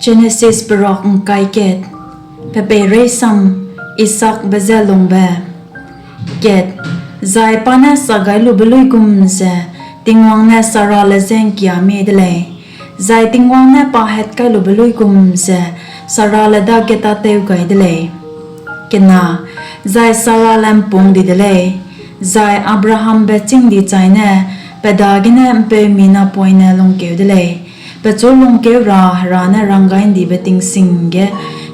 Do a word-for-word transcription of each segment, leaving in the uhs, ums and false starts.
Jenesis Perok ’ngkai kat. Pe peireisam: Isaakbe je Lungbe. Kat, zai pa ne sa gai lube luigum ze Tingwang ne Sarale je ’ngkiâmie de lei, zai Tingwang ne pa hatkaibe luigum ze Sarale dage tâtew gai de lei. Kena, zai Sarale ’mpung di de lei, zai Abrahambe chîng di chaine pe dagene ’mpeumi napoine lungkeu de lei; pechu lungkeu ra Hera ne ranggai ’ndibe ting sing ge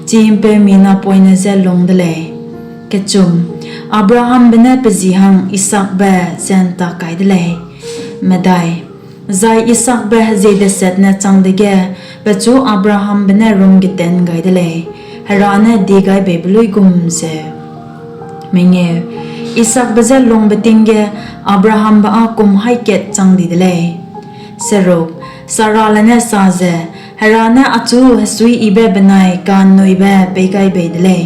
chi ’mpeumi napoine je lung de lei. Kechum, Abrahambe ne pe ji hang Isaakbe ze ’ntak kai de lei. Medai, zai Isaakbe hezie desetne chang dege, pechu Abrahambe ne rumgeten gai de lei, Hera ne diegaibeibe luigum zeu. Mengeu, Isaakbe je lungbe ting ge Abrahambe â kum haî kat chang di de lei. Seruk, Sarale ne sa ze, Hera ne achu hesuiyibe benai ka'nnuibe pei gai bei de lei;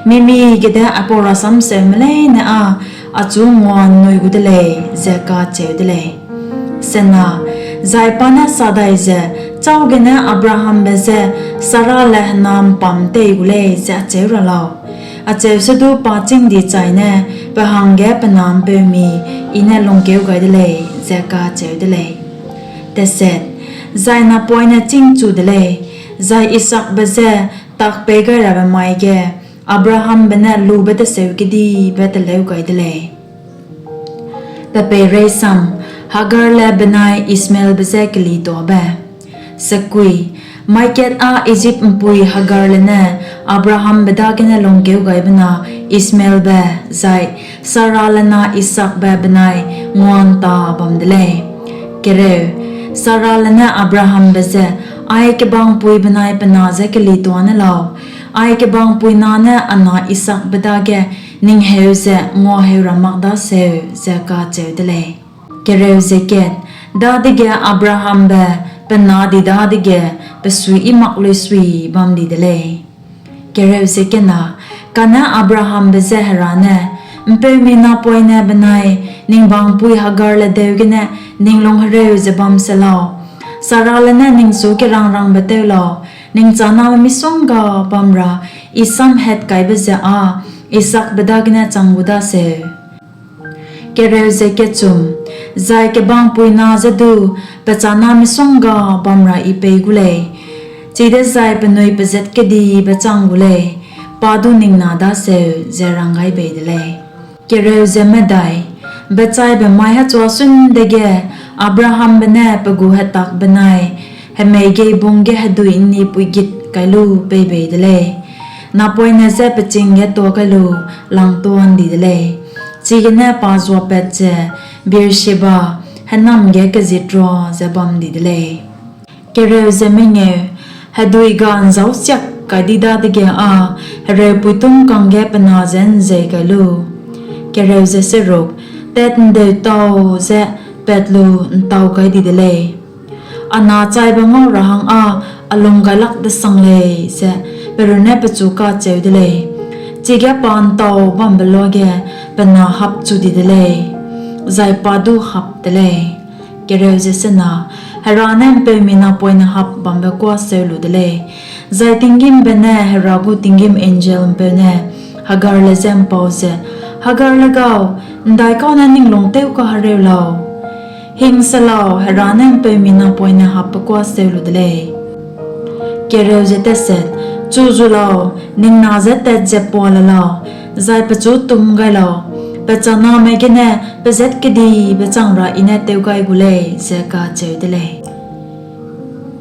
mi-mige de aipau rasam seume leine â achu ngua'nnui gu de lei, ze kacheu de lei. Sena, zai pa ne sa dai ze, Châu gene Abrahambe je Sarale hena ’mpam tei gu lei, ze acheu ra lau? Acheu sedu pa chîng di chaine pe hangge pe na ’mpeumi I ne lungkeu gai de lei, ze kacheu de lei. Teset, zai napoine chîngchu de lei, zai Isaakbe je tak peigairabe mai ge Abrahambe ne lube teseu kedibe teleu gai de lei. Pe peireisam: Hagarle benai Ishmaelbe je Kelituabe. Sekui, mai kat â Ijip'mpui Hagarle ne Abrahambe dagene lungkeugaibe na Ishmaelbe, zai Sarale na Isaakbe benai ngua'nta bam de lei. Kereu, Sarale ne Abrahambe je, Ai kebangpui benai pe na je kelitua ne lau, ai kebangpui na ne a na Isaakbe dage ning heu ze nguaheu ra mak daseu, ze kacheu de lei. Kereu ze kat, dadege Abrahambe pe na di dadege pe suiyi mak luisui bam di de lei. Kereu ze kena, kane Abrahambe je Hera ne, ’Mpeumi napoine benai ning bangpui Hagarle deu gene ning lung hereu ze bam se lau, Sarale ne ningchu kerangrangbe tew lau, ning chaname misongga bam ra I samhatkaibe ze â Isaakbe dagene chang gu daseu. Kereu ze kechum, zai kebangpui na je du pe chana misongga bam ra I pei gu lei, chidezai penui pezat kedibe chang gu lei, pa du ning na daseu, ze rang gai bei de lei. Kereu ze medai, bechaibe mai hechua sun dege Abrahambe ne pe gu hetak benai hemei geibung ge hedui ’nni puigit kai lu pei bei de lei. Napoine je pe ching ge tuâ kai lu langtua ’ndi de lei. Chigene pa zuapat ze Beersheba hênam ge kezitrua ze bam di de lei. Kereu ze mengeu, hedui ga ’nzâuchiak kai di dadege â hereupuitum kangge pe na je ’nzei gai lu. Kereu ze seruk, tat ’ndeutau ze pat lu ’ntau gai di de lei. A na chaibe ngau ra hang â a lunggailak desang lei, ze pe runne pechu kacheu de lei. Chige pa ’ntau bambe luage pe na hapchu di de lei, zai pa du hap te lei. Kereu ze sena, Hera ne ’mpeumi napoine hap bambe kuâ seu lu de lei. Zai tinggîmbe ne Hera gu tinggîm angel'mpeu ne Hagarle je ’mpau ze, Hagarle gau, ’ndaikau ne ning lung tewkahereu lau? Hing se lau, Hera ne ’mpeumi napoine hapbe kuâ seu lu de lei. Kereu ze teset, chu zu lau, ning na je tat ze pua le lau, zai pechu tum gai lau, pe chaname gene pezat kedibe chang ra I ne tew gai gu lei, ze kacheu de lei.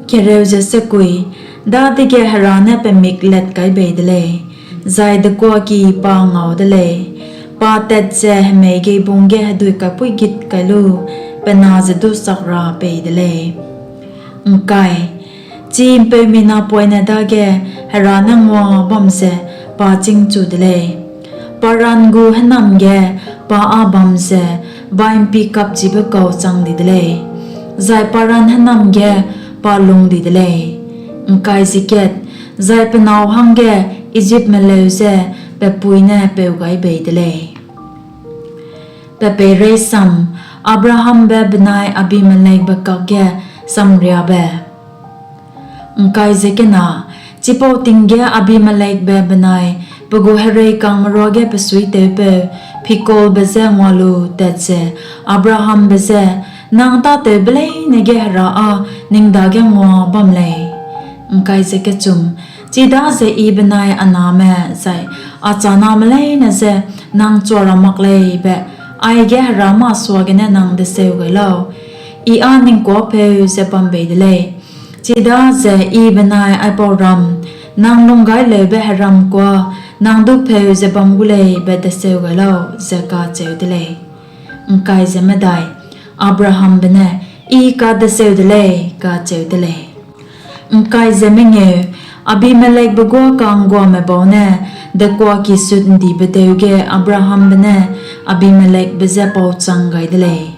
Kereu ze sekui, dadege Hera ne pe mik lat kai bei de lei, zai dekuaki pa ngau de lei. Pa tat ze hemei geibung ge hedui kaipuigit kai lu, pe na ze du sak ra pei de lei. ’Ngkai, chi ’mpeumi napoine dage Hera ne ngua bam ze pa chîngchu de lei. Paran gu hênam ge pa â bam ze bai ’mpi kapchibe kau chang di de lei, zai Paran hênam ge pa lung di de lei. ’Ngkai ze kat, zai pe nâu hangge Ijipme leu ze pe pui ne peu gai bei de lei. Pe peireisam: Abrahambe benai Abimelekbe kakge Samriabe. Chipau ting ge Abimelekbe benai pe gu hereikangme ruage pe suitewpeu Phikolbe je ngua lu tat ze Abrahambe je, Nang tâtewbe leine ge Hera â ning dage ngua bam lei. Chidaze I benai a name zai a chaname leine je nang chua ra mak lei be aige Hera masuagene nang deseu gai lau, I â ning kuâ pheu ze bam bei de lei; chidaze I benai aipau ram nang lunggaileube heram kuâ nang du pheu ze bam gu lei be deseu gai lau, ze kacheu de lei. Abrahambe ne, I kadeseu de lei, kacheu de lei. Abimelekbe guâ ka'ngguame bau ne dekuaki sut'ndibe deu ge Abrahambe ne Abimelekbe je pauchang gai de lei.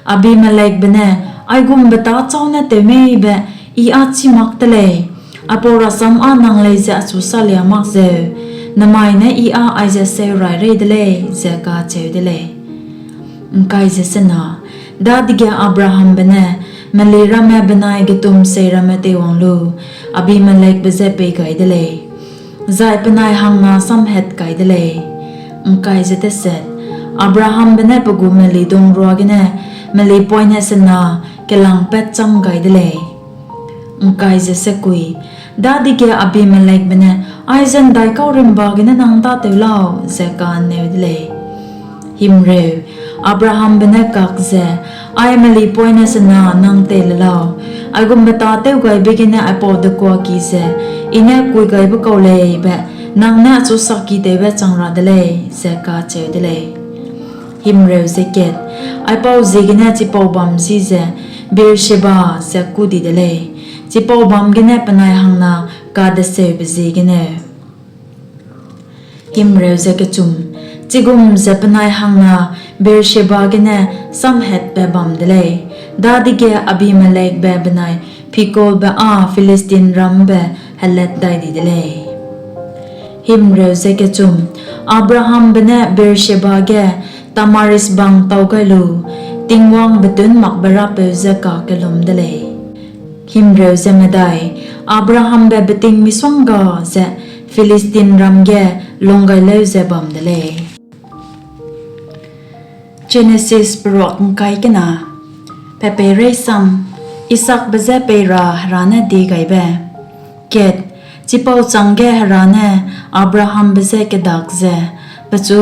Abimelekbe ne, Aigumbe tâ châu ne tew mei be I â chî mak te lei; aipau rasam â nang lei ze achu salia mak zeu, nemai ne I â aize seu rairei de lei, ze kacheu de lei. Dadege Abrahambe ne meli ramme benai getumsei ramme teiwang lu Abimelekbe je pei gai de lei, zai penai hangna samhat kai de lei. Abrahambe ne pe gu melidung ruagene melipoine sena kelangpat cham gai de lei. Dadege Abimelekbe ne, Aize ’ndaikau rimba gene nang tâtew lau, ze ka'nneu de lei. Abrahambe ne kak ze, Ai melipoine sena nang tei le lau; aigumbe tâ tewgaibe gene aipau dekuaki ze I ne kuigaibe kau lei be nang ne achu sakkitewbe chang ra de lei, ze kacheu de lei. Aipauziegene chipau bâm ji ze Beer-sheba ze kû di de lei; chipau bâm gene penai hangna kadeseube ziegeneu. Chigum ze penai hangna Beer-sheba gene samhatbe bam de lei; dadege Abimelekbe benai Phikolbe â Philistinram ’mbe helat dai di de lei. Abrahambe ne Beer-sheba ge tamariscbang tau gai lu, Tingwang betunmakbe Rapeu je kakellum de lei. Abrahambe beting misongga ze Philistinram ge lung gai leu ze bam de lei. Jenesis Peruak ’Ngkai kena. Pepeirei sam, Isaakbe je pei ra Hera ne diegaibe. Chipau chângge Hera ne Abrahambe je kedak ze, Pechu,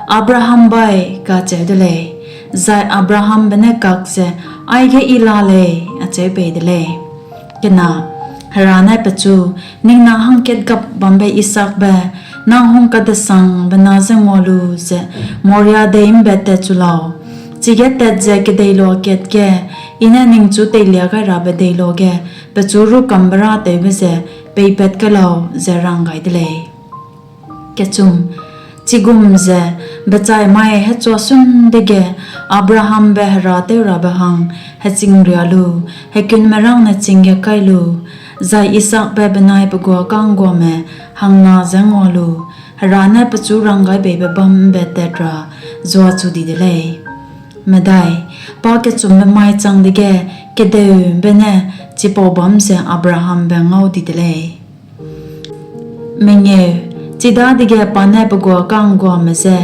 Abraham bai, kacheu de lei; zai Abrahambe ne kak ze, Aige I la lei, acheu bei de lei. Hera ne pechu, Ning na hangkat gap bambe Isaakbe, nang hungkadesangbe na je ngua lu ze Moria dei ’mbe tatchu lau; chige tat ze kedeiloa kat ge I ne ningchu teilia gai rabe deiloa ge pechu rûkambe-râtewbe ze peipat kai lau, ze rang gai de lei. Chigum ze bechai mai hechuasûn dege Abrahambe herâtewrabe hang hechingria lu, hekunmerângne ching ge kai lu, zai Isaakbe benai pe guâ ka'ngguame hangna je ngua lu, Hera ne pechu ranggaibeibe bâm ’mbe tat ra zuachu di de lei. Pakechumbe mai chang dege kedeube ne chipau bâm ze Abrahambe ngau di de lei. Chidadege pa ne pe guâ ka'ngguame je,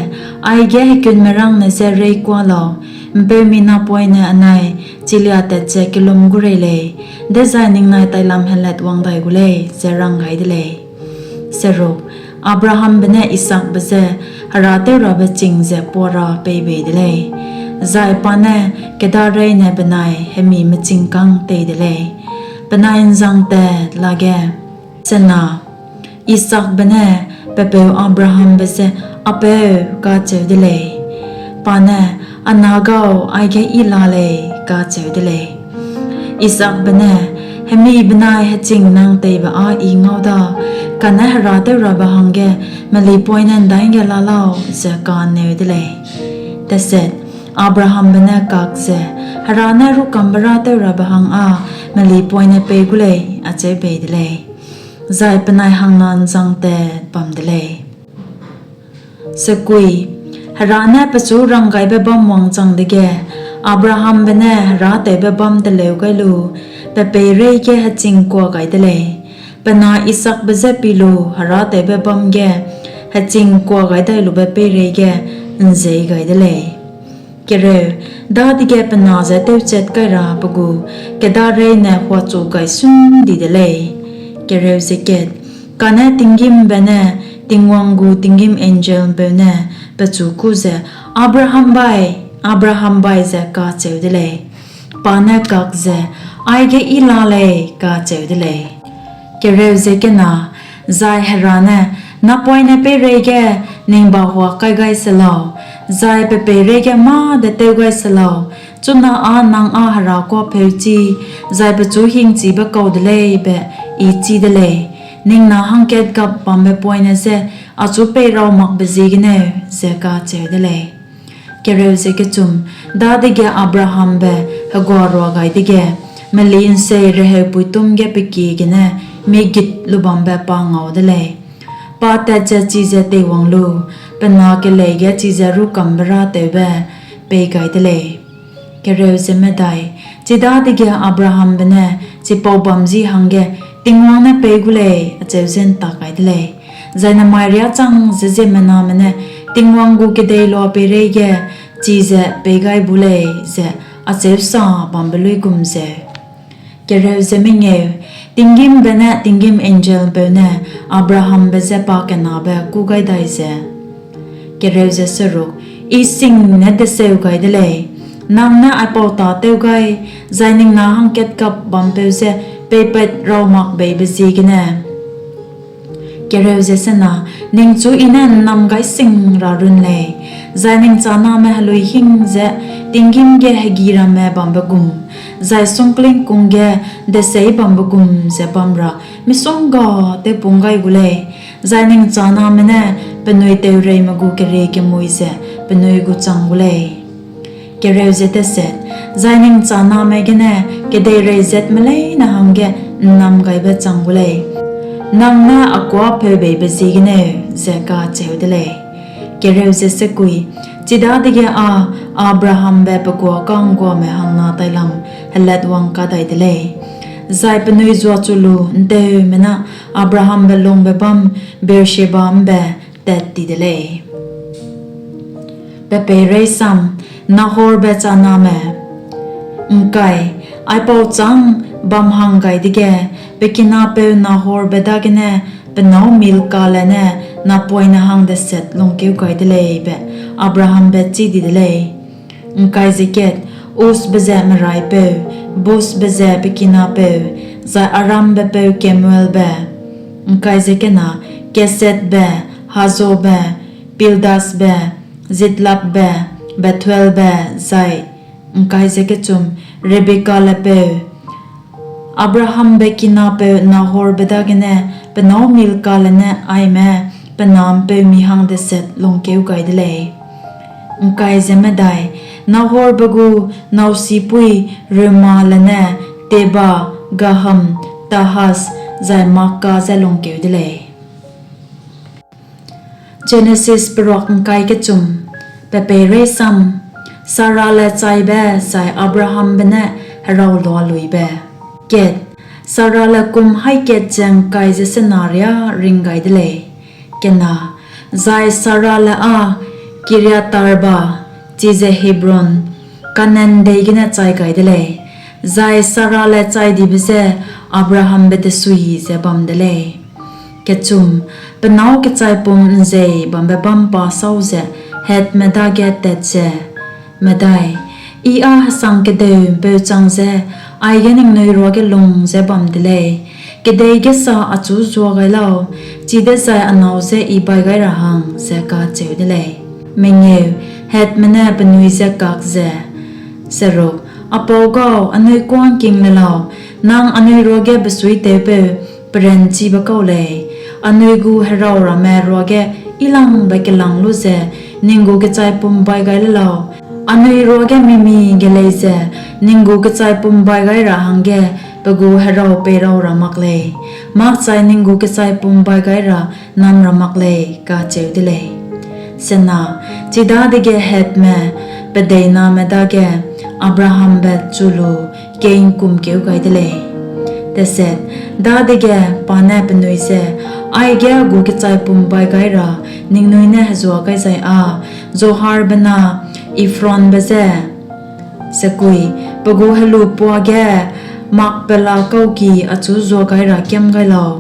Aige hekunmerângne je reîkua lau, ’mpeumi napoine anai chiliatat ze kellum gu rei lei, dezai ningnai tailam helatwang dai gu lei, ze rang gai de lei. Abrahambe ne Isaakbe je herâtewrabe ching ze puâ ra pei bei de lei, zai pa ne kêdareine benai hemi mechingkâng tei de lei, penai ’nzangtat lage. Isaakbe ne pe peu Abrahambe je, A peu, kacheu de lei. Pa ne, A na gau, aige I la lei, kacheu de lei. Isaakbe ne, Hemi benai heching nang teibe â I ngau da, kane herâtewrabe hangge melipoine ’ndaige la lau? ze ka'nneu de lei. Abrahambe ne kak ze, Hera ne rûkambe-râtewrabe hang â melipoine pei gu lei, acheu bei de lei; zai penai hangna ’nzangtat bam de lei. Hera ne pechu ranggaibe bâm wangchang dege, Abrahambe ne herâtewbe bâm teleu gai lu, pe peireige heching kua gai de lei; pe na Isaakbe je pi lu herâtewbe bâm ge heching kua gai dai lube peireige ’nzei gai de lei. Dadege pe na je tewchat kai ra pe gu kêdareine huachu gai sung di de lei. Kane tinggîm ’mbene Tingwang gu tinggîm angel'mpeu ne pechu kû ze, Abrahambai, Abrahambai! ze kacheu de lei. Pa ne kak ze, Aige I la lei, kacheu de lei. Zai Hera ne, Napoine peireige ning bahuâ kai gai se lau, zai pe peireige mâ de tew gai se lau; chuna â nang â Hera kuâ pheuchi zai pechu hingchibe kau de lei be I chî de lei, ning na hangkat gap bambe poine je achu peiraumakbe ziegeneu, ze kacheu de lei. Dadege Abrahambe heguarua gai dege, meli'nsei reheupuitum ge pe kie gene migit lu bambe pa ngau de lei; pa tat ze chize teiwang lu, pe na kelei ge chize rûkambe-râtewbe pei gai de lei. Chidadege Abrahambe ne chipau bâm ji hangge, Tingwang ne pei gu lei, acheu ze ’ntak kai de lei; zai nemai riâ chang ze ziemmename ne Tingwang gu kedeiloa peireige chize pei gai bu lei, ze acheu sa bambe luigum zeu. Tinggîm ’mbene tinggîm angel'mpeu ne Abrahambe je pakenabe kû gai dai ze, I sing ne deseu gai de lei, nang ne aipau tâ tew gai, zai ning na hangkat gap bampeu je peipatraumakbeibe ziegene. Ningchu I ne ’nnam gai sing ra run lei, zai ning chaname heluîhing ze tinggîm ge hegi ramme bambe gum, zai sungkling kung ge deseî bambe gum ze bam ra misongga tewpung gai gu lei; zai ning chaname ne penui teureime gu keriekemui ze penui gu chang gu lei. Zai ning chaname gene kedeirei zatme leine hangge ’nnamgaibe chang gu lei, nang ne a kuâ pheubeibe ziegeneu, ze kacheu de lei. Chidadege â Abrahambe pe guâ ka'ngguame hangna tailam helatwang kadai de lei, zai penui zuachu lu ’nteumena Abrahambe lungbe bâm Beersheba ’mbe tat ti de lei. Nahorbe Chaname Aipau châng bam hang gai dege, pe kinapeu Nahorbe dagene pe nâu Milkale ne napoine hang desat lungkeu gai de lei be Abrahambe chî di de lei. Uzbe ze meraipeu, Buzbe ze pe kinapeu, zai Arambe peu Kemuelbe, Kesedbe, Hazobe, Pildasbe, Jidlapbe, Bethuelbe, zai Rebekale peu. Abrahambe kinapeu Nahorbe dagene pe nâu Milkale ne aime pe na ’mpeumi hang desat lungkeu gai de lei. Nahorbe gu nausîpui Reumale ne Teba, Gaham, Tahas, zai Maaka je lungkeu de lei. Jenesis Peruak ’Ngkai kechum. Pe peireisam: Sarale chaibe zai Abrahambe ne heraulua luibe. Sarale kum haî kat ze ’ngkai ze sena riâ ring gai de lei. Zai Sarale â Kiriath-arba, chize Hebron, Kanaan dei gene chai gai de lei; zai Sarale chaidibe je Abrahambe desui ze bam de lei. Pe nâu kechaipum ’nzei bambe bâm pa sâu ze Hethme dage tat ze, I â hesangkedeu'mpeu chang ze aige ningnui ruage lung ze bam de lei; kedei gêsa achu zua gai lau, chidezai a nâu je I bai gai ra hang, ze kacheu de lei. Hethme ne penui je kak ze, A pau gau, anui kuâ ’ngking le lau, nang anui ruage besuitewpeu peranchibe kau lei; anui gu heraw ramme ruage yilangbe kelâng lu ze ning gu kechaipum bai gai le lau; anui ruage mi-mige lei ze ning gu kechaipum bai gai ra hangge pe gu heraw peirau ra mak lei, makchai ning gu kechaipum bai gai ra nam ra mak lei, kacheu de lei. Chidadege Hethme pe deiname dage, Abrahambe chu lu kei'ngkumkeu gai de lei. Dadege pa ne penui je, Aige a gu kechaipum bai gai ra ningnui ne hezuâ gai zai â Zoharbe na Ephronbe je, pe gu helu puâ ge Makpela kauki achu zuâ gai ra kiam gai lau.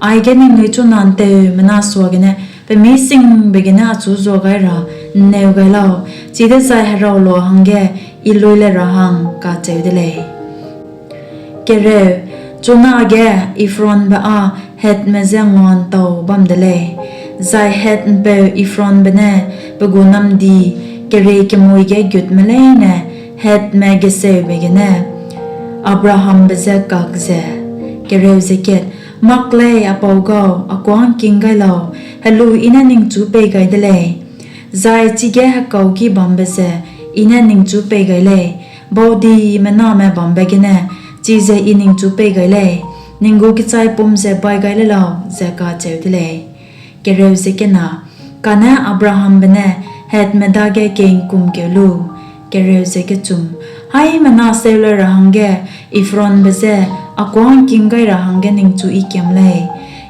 Aige ningnui chuna ’nteumena suagene pe mî singbe gene achu zuâ gai ra ’nneu gai lau, chidezai heraulua hangge I lui le ra hang, kacheu de lei. Chunage Ephronbe â Hethme je ngua'ntau bam de lei; zai Heth'mpeu Ephronbe ne pe gu namdi keriekemui ge gutme leine Hethme geseube gene Abrahambe je kak ze, Mak lei, a pau gau, a kuâ ’ngking gai lau, helu I ne ningchu pei gai de lei, zai chige hekâuki bambe ze I ne ningchu pei gai lei; baudimename bambe gene chize I ningchu pei gai lei; ning gu kechaipum ze bai gai le lau, ze kacheu de lei. Kane Abrahambe ne Hethme dage kei'ngkumkeu lu, haimena seu le ra hangge Ephronbe je a kuâ ’ngking gai ra hangge ningchu I kiam lei;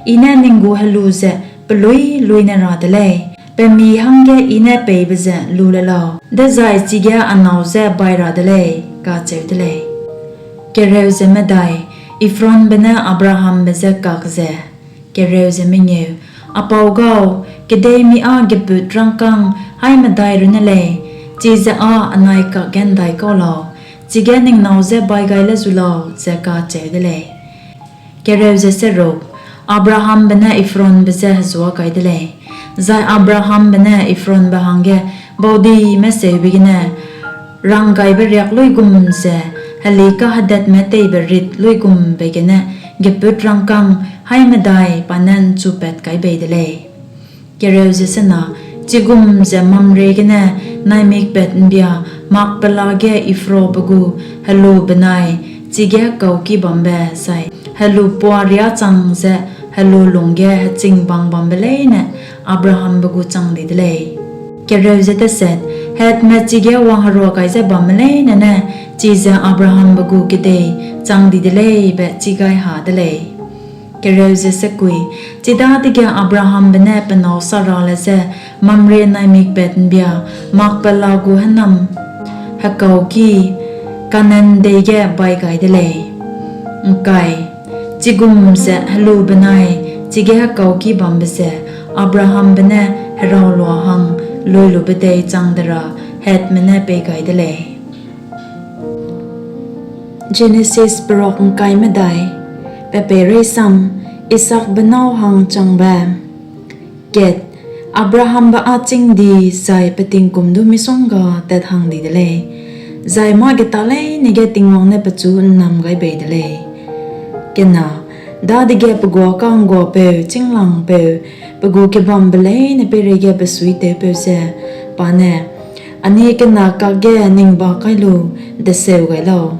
I ne ning gu helu ze peluî luî ne ra de lei, pe mî hangge I ne peibe ze lu le lau, dezai chige a nâu je bai ra de lei, kacheu de lei. Ephronbe ne Abrahambe je kak ze, A pau gau, kedei mi â gepût rangkâng haî medai runne lei, chize â anai kakge ’ndaikau lau, chige ning nâu je bai gai le zu lau, ze kacheu de lei. Abrahambe ne Ephronbe je hezuâ gai de lei, zai Abrahambe ne Ephronbe hangge baudime seube gene ranggaibe riak luigum ze heli kahedetme teibe rit luigumbe gene gepût rangkâng haî medai pa ne ’nchupat kai bei de lei. Chigum ze Mamre gene naimikpat ’mbia Makpela ge Ephrobe gu helu benai chige hekâuki bambe zai helu puâ riâ chang ze helu lungge heching bang bambe leine Abrahambe gu chang di de lei. Hethme chige wangherua gai ze bamme leine ne chize Abrahambe gu kedei chang di de lei be chigaiha de lei. Chidadege Abrahambe ne pe nâu Sarale je Mamre naimikpat ’mbia Makpela gu hênam hekâuki Kanaan'ndei ge bai gai de lei. Chigum ze helu benai chige hekâuki bambe ze Abrahambe ne heraulua hang luilube dei chang de ra Hethme ne pei gai de lei. Genesis Peruak ’Ngkai Medai. Pepeirei sam: Isaakbe Nâu Hang Changbe. Abrahambe â chîng di zai pe tingkum du misongga tat hang di de lei, zai mâgetaleine ge Tingwang ne pechu ’nnam gai bei de lei. Dadege pe guâ ka'ngguapeu chînglangpeu, pe gu kebambe leine peireige besuitewpeu je pa ne, A nie kena kakge ning ba kai lu deseu gai lau.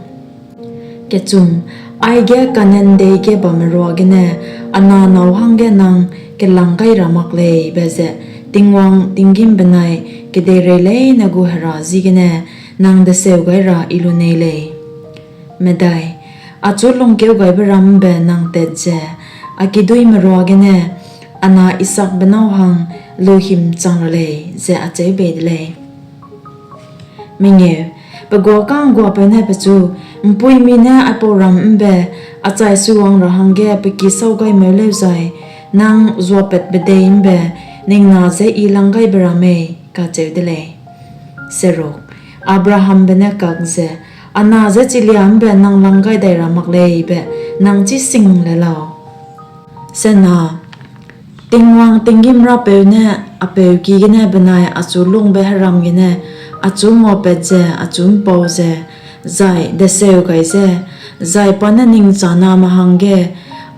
Aige Kanaan'ndei ge bamme ruagene a na nâu hangge nang kelang gai ra mak lei be ze Tingwang tinggîm benai kedeirei leine gu Hera ji gene nang deseu gai ra I lunei lei. Achu lungkeugaibe ram ’mbe nang tat ze a kiduîme ruagene a na Isaakbe nâu hang luhimchang ra lei, ze acheu bei de lei. Pe guâ ka'ngguapeu ne pechu, ’Mpuimi ne aipau ram ’mbe a chai suiwang ra hangge pe ki sâu gai meu lêuzai, nang zuapatbe dei ’mbe ning na je I lang gai be ra mei? kacheu de lei. Abrahambe ne kak ze, A na je chilia ’mbe nang lang gai dai ra mak lei be nang chî sing le lau. Tingwang tinggîm Rapeu ne a peu ki gene benai achu lungbe heram gene achu nguapat ze achu ’mpau ze, zai deseu gai ze, zai pa ne ning chaname hangge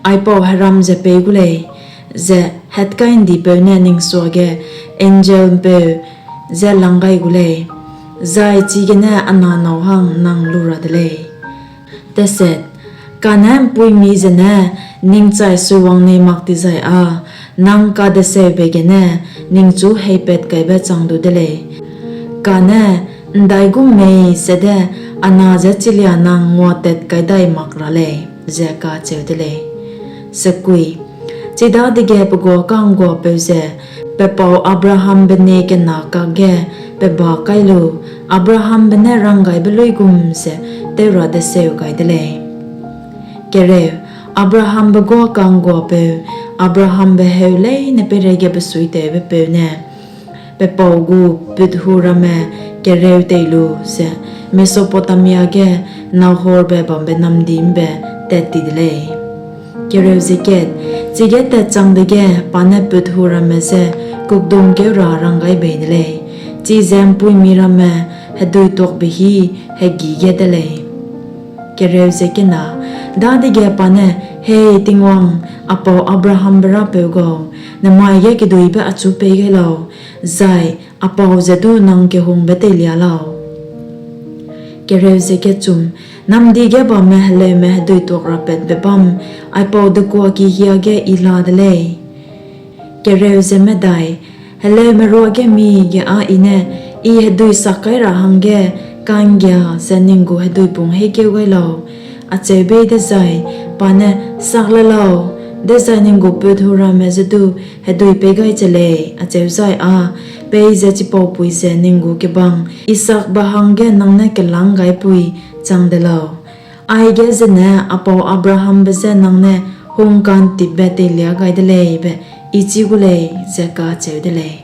aipau heram ze pei gu lei, ze hatkai'ndipeu ne ning suage angel'mpeu je lang gai gu lei, zai chigene a na nâu hang nang lu ra de lei. Kane ’mpuimi zene ning chai suiwang nei mak tizai â nang kadeseube gene ningchu heipat kaibe chang du de lei, kane ’Ndaigum mei sede a na je chilia nang nguatat kai dai mak ra lei, ze kacheu de lei. Chidadege pe guâ ka'ngguapeu ze pe pau Abrahambe nie kena kakge pe ba kai lu, Abrahambe ne ranggaibe luigum ze tew ra deseu gai de lei. Abrahambe guâ ka'ngguapeu, Abrahambe heu leine peireige besuitewbepeu ne pe pau gu put-hu ramme kereu tei lu ze Mesopotamia ge Nahorbe bambe namdi ’mbe tat ti de lei. Chige tatchang dege pa ne put-hu ramme je kukdungkeu ra rang gai bei de lei, chize ’mpuimi ramme hedui tuakbe hî hegî ge de lei. Dadege pa ne, Hei Tingwang, a pau Abrahambe Rapeu gau, nemai ge keduîbe achu pei gai lau, zai a pau ze du nang kehungbe teilia lau. Namdi ge bamme heleume hedui tuak rapatbe bâm aipau dekuaki hiage I la de lei. Heleume ruage mige â I ne, ‘I hedui sak kai ra hangge ka'nggia ze ning gu hedui pung heikeu gai lau,’ acheu bei dezai, pa ne, ‘Sak le lau, dezai ning gu put-hu ramme je du hedui pei gai che lei,’ acheu zai â peize chipaupui ze ning gu kebang Isaakbe hangge nang ne kelânggaipui chang de lau. Aige zene a pau Abrahambe je nang ne hungka'ntipbe teilia gai de lei be I chî gu lei, ze kacheu de lei.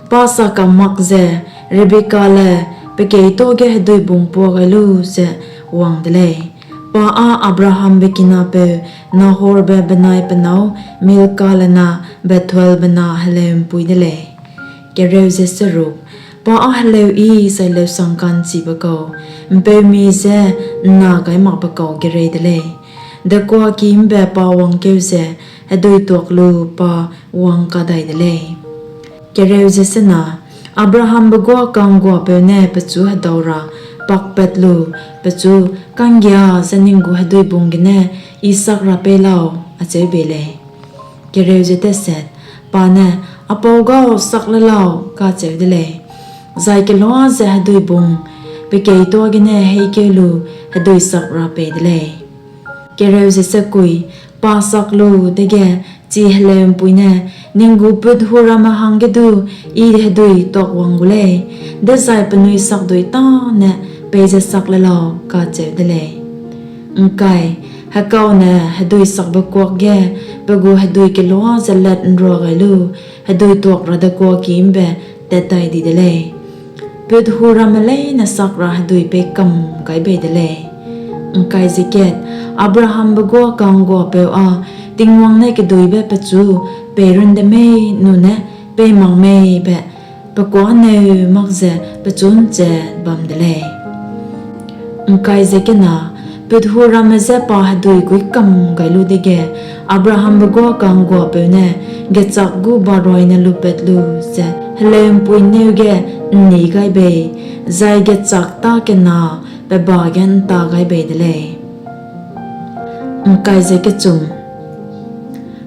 Pa sa kam mak ze Rebekale pe keîtoa ge hedui bung pua gai lu ze wang de lei. Pa â Abrahambe kinapeu Nahorbe benai pe nâu Milkale na Bethuelbe na heleu'mpui de lei. Pa â heleuyi zai leusang ka'nchibe kau, ’mpeumi je ’nna gai makbe kau gerei de lei; dekuaki ’mbe pa wangkeu ze hedui tuak lu pa wangkadai de lei. Abrahambe guâ ka'ngguapeu ne pechu hedau ra pakpat lu pechu, Ka'nggia ze ning gu hedui bung gene I sak ra pei lau, acheu bei lei. Pa ne, A pau gau, sak le lau, kacheu de lei; zai kelua ze hedui bung pe keîtoa gene heîkeu lu hedui sak ra pei de lei. Pa sak lu dege chi heleu'mpui ne, Ning gu put-hu ramme hangge du I hedui tuakwang gu lei, dezai penui sakdui tâne peize sak le lau, kacheu de lei. Hekaune hedui sakbe kuak ge pe gu hedui kelua ze lat'nrua gai lu hedui tuak ra dekuaki ’mbe tat dai di de lei; put-hu ramme leine sak ra hedui pei kam gai bei de lei. Abrahambe guâ ka'ngguapeu â Tingwang ne keduîbe pechu peirun de mei nune pei mak mei be pe kuâneu mak ze pechu ’nchet bam de lei. Put-hu ramme je pa hedui guî kam gai lu dege, Abrahambe guâ ka'ngguapeu ne gechâk gu baroine lupat lu ze heleu'mpui nêu ge ’nni gai bei, zai gechâk tâ kena pe ba ge ’nta gai bei de lei.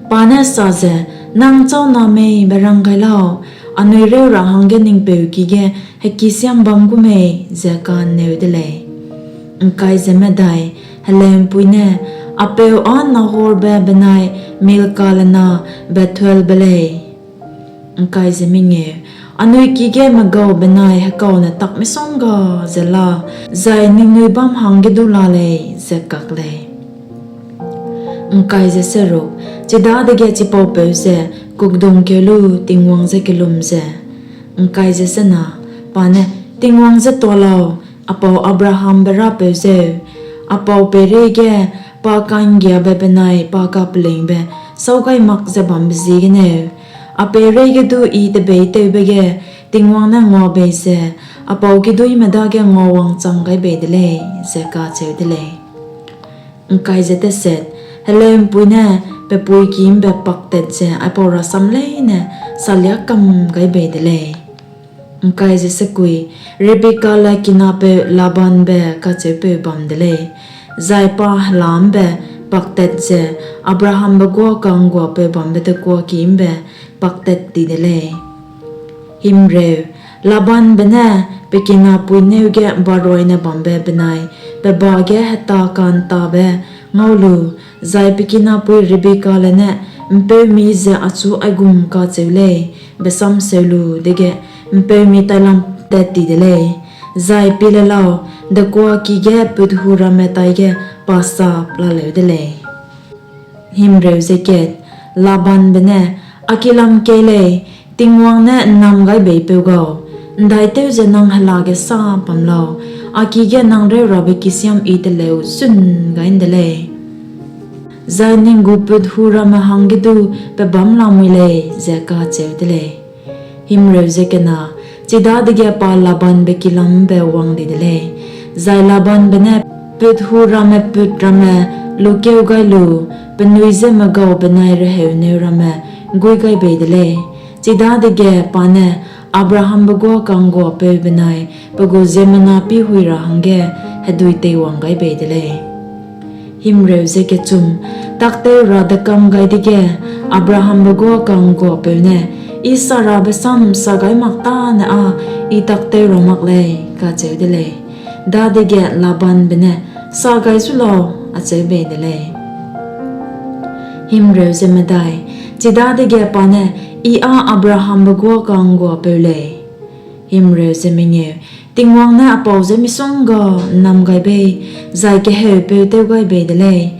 Pa ne sa ze, Nang châu na mei be rang gai lau, anui rêu ra hangge ning peu ki ge hekisiam bam gu mei? ze ka'nneu de lei. Heleu'mpui ne, A peu â Nahorbe benai Milkale na Bethuelbe lei. Anui ki ge megau benai hekaune tak misongga ze la, zai ningnui bâm hangge du la lei, ze kak lei. Chidadege chipaupeu ze kukdungkeu lu Tingwang je kellum ze, pa ne, Tingwang je tuâ lau, a pau Abrahambe Rapeu jeu, a pau peireige pa ka'nggiabe benai pa kapelingbe sâu gai mak ze bambe ziegeneu, a peireige du I tebeîtewbe ge Tingwang ne ngua bei ze a pau kiduîme dage nguawangchang gai bei de lei, ze kacheu de lei. Heleu'mpui ne pe puiki ’mbe paktat ze aipau rasam leine salia kam gai bei de lei. Rebekale kinapeu Labanbe kacheupeu bam de lei, zai pa hela ’mbe paktat ze Abrahambe guâ ka'ngguapeu bambe dekuaki ’mbe paktat ti de lei. Labanbe ne pe kinapui nêu ge baroine bambe benai pe ba ge hetâ ka'ntâbe ngau lu, zai pe kinapui Rebekale ne, ’Mpeumi ze achu aigum kacheu lei, be sam seu lu dege ’mpeumi tailam tat ti de lei; zai pie le lau, dekuaki ge put-hu ramme taige pa sap laleu de lei. Labanbe ne, A ki lam kei lei, Tingwang ne ’nnamgaibeipeu gau, ’ndaitew ze nang hela ge sap bam lau, a ki ge nang rêurabe kisiam I teleu zun gai ’nde lei, zai ning gu put-hu ramme hangge du pe bâm lamui lei, ze kacheu de lei. Chidadege pa Labanbe ki lam ’mbe wang di de lei; zai Labanbe ne put-hu ramme put ramme lukeu gai lu, penui je megau benai reheuneu ramme guî gai bei de lei. Chidadege pa ne Abrahambe guâ ka'ngguapeu benai pe gu ziemmena pî hui ra hangge hedui teiwang gai bei de lei. Taktew ra dekâm gai dege, Abrahambe guâ ka'ngguapeu ne, I Sarabe sam sa gai mak tâne â I taktew ra mak lei, kacheu de lei. Dadege Labanbe ne, Sa gai zu lau, acheu bei de lei. Chidadege pa ne, I â Abrahambe guâ ka'ngguapeu lei. Tingwang ne a pau je misongga ’nnam gai bei, zai keheupeu tew gai bei de lei;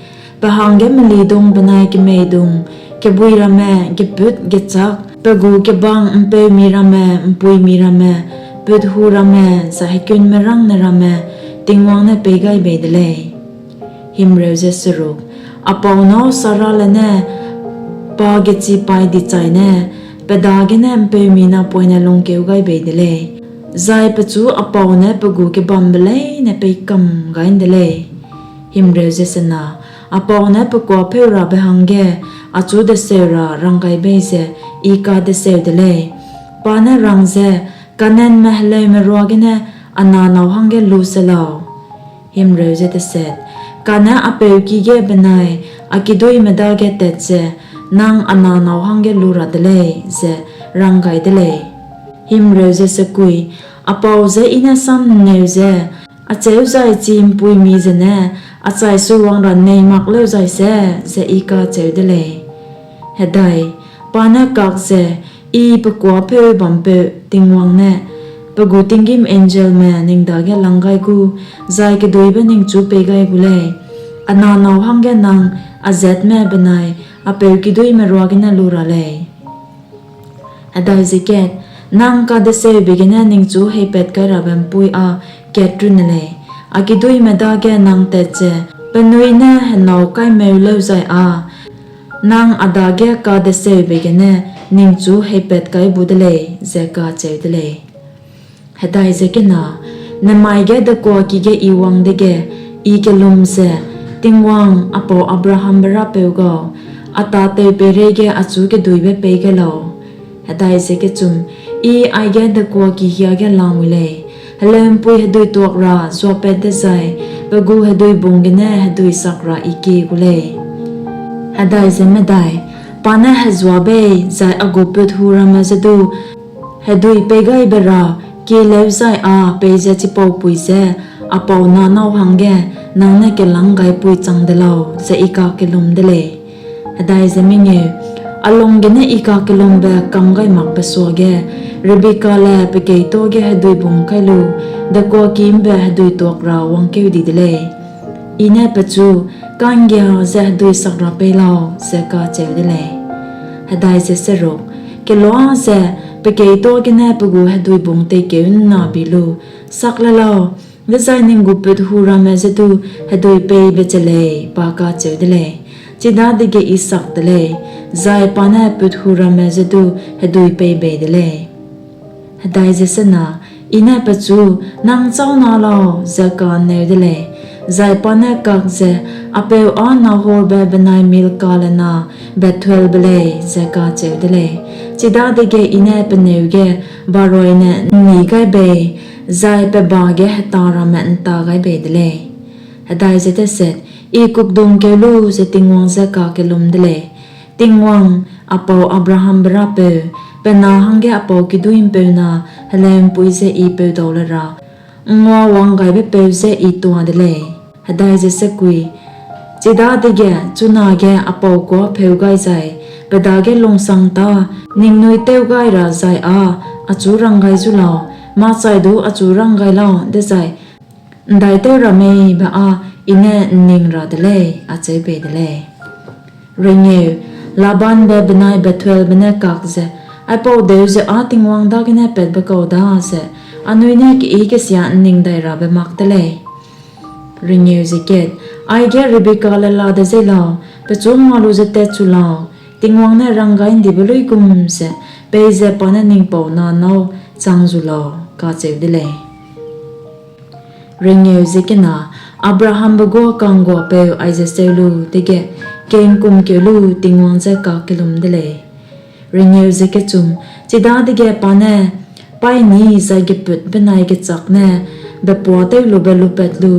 pe hangge melidung benai kemeidung, kebui ramme, gepût gechâk, pe gu kebang ’mpeumi ramme, ’mpuimi ramme, put-hu ramme, zai hekunmerângne ramme Tingwang ne pei gai bei de lei. A pau nâu Sarale ne pa gechipaî dichaine, pe dagene ’mpeumi napoine lungkeu gai bei de lei, zai pechu a pau ne pe gu kebambe leine pei kam gai ’nde lei. A pau ne pe kuâ pheurabe hangge achu deseu ra rang gai bei ze I kadeseu de lei; pa ne rang ze, Kanaanme heleume ruagene a na nâu hangge lu se lau. Kane a peu ki ge benai a kiduîme dage tat ze, Nang a na nâu hangge lu ra de lei, ze rang gai de lei. A pau je I ne sam'nneu ze, Acheuzai chi ’mpuimi zene a chai suiwang ra nei mak leuzai se? ze I kacheu de lei. Pa ne kak ze, I pe kuâ pheubampeu Tingwang ne, ‘Pe gu tinggîm angelme ning dage lang gai gu, zai keduîbe ningchu pei gai gu lei; a na nâu hangge nang a zatme benai a peu kiduîme ruagene lu ra lei. Nang kadeseube gene ningchu heipatkairabe ’mpuî â kat runne lei; a kiduîme dage nang tat ze penui ne henâu kaimeu leuzai â nang a dage kadeseube gene ningchu heipatkai bu de lei,’ ze kacheu de lei. Nemai ge dekuaki ge I wang dege, I kellum ze, ‘Tingwang, a pau Abrahambe Rapeu gau, a tâtew peireige achu keduîbe pei gai lau. I aige dekuaki hiage lamui lei, heleu'mpui hedui tuak ra zuapat dezai pe gu hedui bung gene hedui sak ra I kie gu lei. Pa ne hezuâ bei, zai a gu put-hu ramme je du hedui pei gai be ra kie leuzai â peize chipaupui je a pau na nâu hangge nang ne kelânggaipui chang de lau,’ ze I kakellum de lei. A lung gene I kakellumbe kam gai makbe suage Rebekale pe keîtoa ge hedui bung kai lu, dekuaki ’mbe hedui tuak ra wangkeu di de lei. I ne pechu, ‘Ka'nggia ze hedui sak ra pei lau,’ ze kacheu de lei. Kelua ze pe keîtoa gene pe gu hedui bung teikeuna bi lu, ‘Sak le lau, dezai ning gu put-hu ramme je du hedui pei be che lei,’ pa kacheu de lei. Chidadege I sak te lei, zai pa ne put-hu ramme je du hedui pei bei de lei. I ne pechu, ‘Nang châu na lau?’ ze ka'nneu de lei, zai pa ne kak ze, ‘A peu â Nahorbe benai Milkale na Bethuelbe lei,’ ze kacheu de lei. Chidadege I ne pe nêu ge baroine ’nni gai bei, zai pe ba ge hetâ ramme ’nta gai bei de lei. I kukdungkeu lu ze Tingwang je kakellum de lei, Tingwang, a pau Abrahambe Rapeu, pe na hangge a pau kiduî'mpeu na heleu'mpui je I peudau le ra ’ngngua wanggaibe peu je I tua de lei. Chidadege chunage a pau kuâ pheu gai zai pe dage lungsang tâ ningnui tew gai ra zai â achu rang gai zu lau, makchai du achu rang gai lau dezai ’ndaitew ra mei be â I ne ’nning ra de lei, acheu bei de lei. Labanbe benai Bethuelbe ne kak ze, Aipau deu ze â Tingwang dagene patbe kau daze anui ne keyi-kesia ’nningdairabe mak te lei. Aige Rebekale la de zeî lau, pechu ngua lu ze tatchu lau, Tingwang ne rang gai ’ndibe luigum ze peize pa ne ning pau na nâu chang zu lau, kacheu de lei. Abrahambe guâ ka'ngguapeu aize seu lu dege kei'ngkumkeu lu Tingwang je kakellum de lei. Chidadege pa ne paîni zai gepût benai gechâk ne bepuâ tewlube lupat lu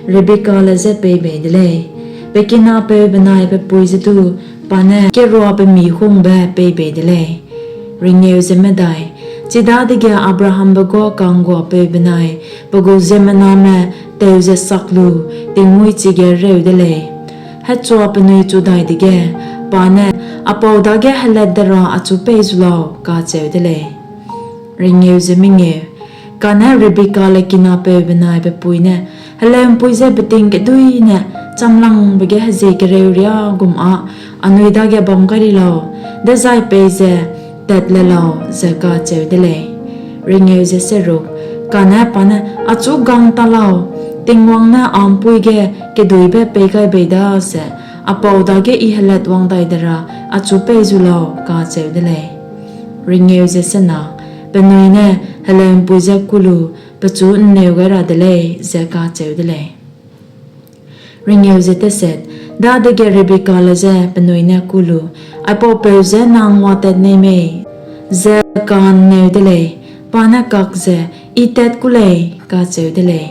Rebekale je pei bei de lei; pe kinapeu benai pe pui je du pa ne keruapemi hungbe pei bei de lei. Chidadege Abrahambe guâ ka'ngguapeu benai pe gu ziemmename teu ze sak lu tingmuî chige rêu de lei; hechua penui chu dai dege, pa ne, A pau dage helat de ra achu pei zu lau, kacheu de lei. Kane Rebekale kinapeu benai pe pui ne, Heleu'mpui je beting keduîne chamlangbe ge hezie kereu riâ gum â anui dage bam gai ri lau, dezai peize tat le lau, ze kacheu de lei. Kane pa ne, Achu gang ta lau, Tingwang ne â ’mpuî ge keduîbe pei gai bei daze a pau dage I helatwang dai de ra achu pei zu lau, kacheu de lei. Penui ne heleu'mpui je kû lu, Pechu ’nneu gai ra de lei, ze kacheu de lei. Dadege Rebekale je penui ne kû lu, Aipaupeu je nang nguatat nei mei? ze ka'nneu de lei. Pa ne kak ze, I tat kû lei, kacheu de lei.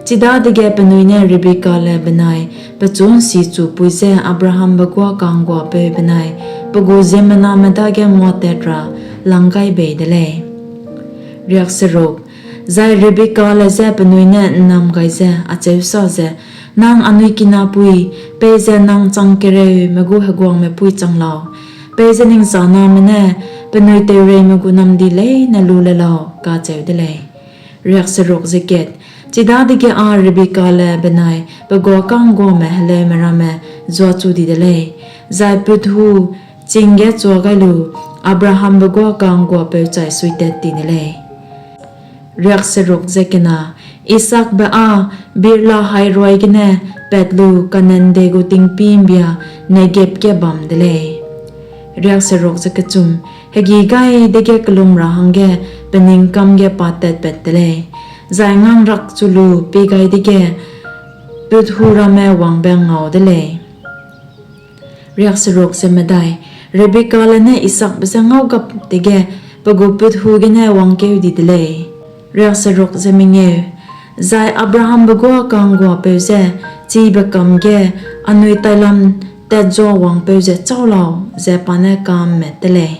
Chidadege penui ne Rebekale benai pechu ’nsichupui je Abrahambe guâ ka'ngguapeu benai pe gu ziemmename dage nguatat ra lang gai bei de lei. Zai Rebekale je penui ne ’nnam gai ze acheu sa ze, Nang anui kinapui, peize nang chang kereume gu heguangme pui chang lau, peize ning chaname ne penui teureime gu namdi leine lu le lau, kacheu de lei. Chidadege â Rebekale benai pe guâ ka'ngguame heleume ramme zuachu di de lei, zai put hu ching ge chua gai lu Abrahambe guâ ka'ngguapeu chai suitat ti de lei. Isaakbe â Beer-lahai-roi gene pat lu Kanaan dei gu tingpî ’mbia Negeb ge bam de lei. Hegî gai dege kellum ra hangge pe ning kam ge pa tatpat te lei, zai ngangrakchu lu pie gai dege put hu ramme wangbe ngau de lei. Rebekale ne Isaakbe je ngau gap dege pe gu put hu gene wangkeu di de lei. Zai Abrahambe guâ ka'ngguapeu je, Chibe kam ge anui tailam tatzuawangpeu ze châu lau, ze pa ne ka'mmet te lei.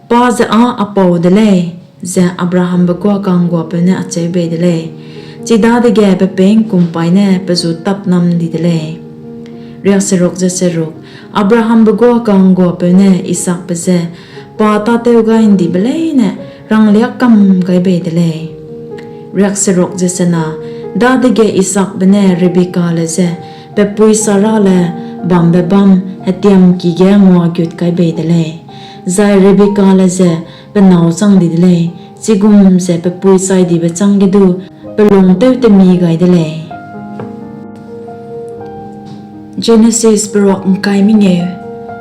Pa ze â a pau de lei, ze Abrahambe guâ ka'ngguapeu ne acheu bei de lei; chidadege pe peî ’ngkumpaî ne pe ju tapnam di de lei. Abrahambe guâ ka'ngguapeu ne Isaakbe je pa tâtewgai'ndibe leine rangliâ kam gai bei de lei. Dadege Isaakbe ne Rebekale je pe pui Sarale bambe bâm hetiamki ge nguagut kai bei de lei, zai Rebekale ze pe nâu chang di de lei, chigum ze pe pui chaidibe chângge du pe lung tewtemi gai de lei. Jenesis Peruak ’Ngkai Mengeu.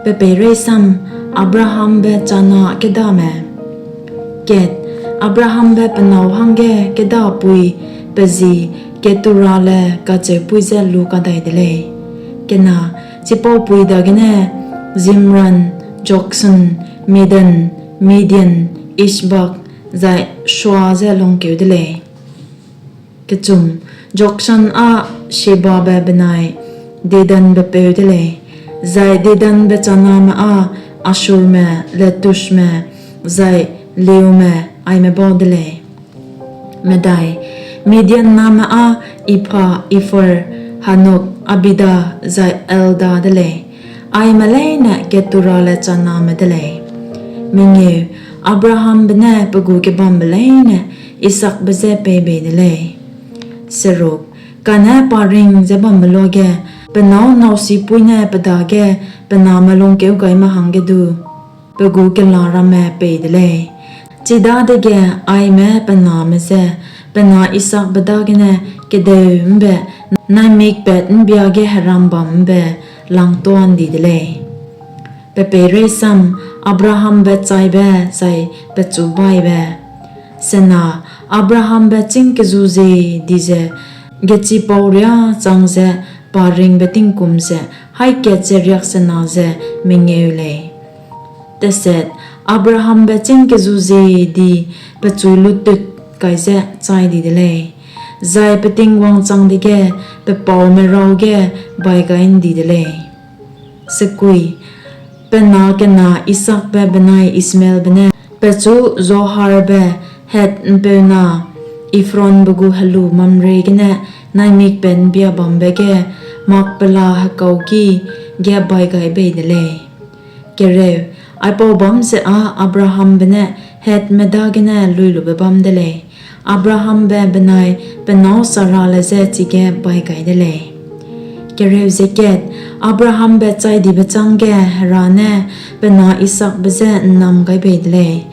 Pepeireisam: Abrahambe Chana Kêdame. Abrahambe pe nâu hangge kêdapui pe ji Keturale kacheupui je lu kadai de lei. Chipaupui dagene Zimran, Jokshan, Medan, Midian, Ishbak, zai Shuah je lungkeu de lei. Jokshan â Shebabe benai Dedanbe peu de lei. Zai Dedanbe chaname â Asshurme, Letushme, zai Leume aime bau de lei. Midian name â Ipha, Ipher, Hanok, Abida, zai Eldaa de lei; aime leine Keturale chaname de lei. Abrahambe ne pe gu kebambe leine Isaakbe je pei bei de lei. Kane paring ze bambe luage pe nâu nausîpui ne pe dage pe name lungkeugaime hangge du pe gu kela ramme pei de lei; chidadege aime pe name je pe na Isaakbe dagene kedeu ’mbe naimik pat ’mbia ge heram bâm ’mbe langtua ’ndi de lei. Abrahambe Chaibe zai Pechu Baibe Sena Abrahambe chîng kezuzie di ze gechipau riâ chang ze paringbe tingkum ze haî kat ze riaksena ze mengeu lei. Abrahambe chîng kezuzie di pechui lutut kai ze chai di de lei, zai pe Tingwang chang dege pe paume raw ge bai gai ’ndi de lei. Pe na kena Isaakbe benai Ishmaelbe ne pechu Zoharbe Heth'mpeu na Ephronbe gu helu Mamre gene naimik pat ’mbia bambe ge Makpela hekâuki ge bai gai bei de lei. Aipau bâm ze â Abrahambe ne Hethme dagene luilube bâm de lei; Abrahambe benai pe nâu Sarale je chige bai gai de lei. Abrahambe chaidibe chângge Hera ne pe na Isaakbe je ’nnam gai bei de lei,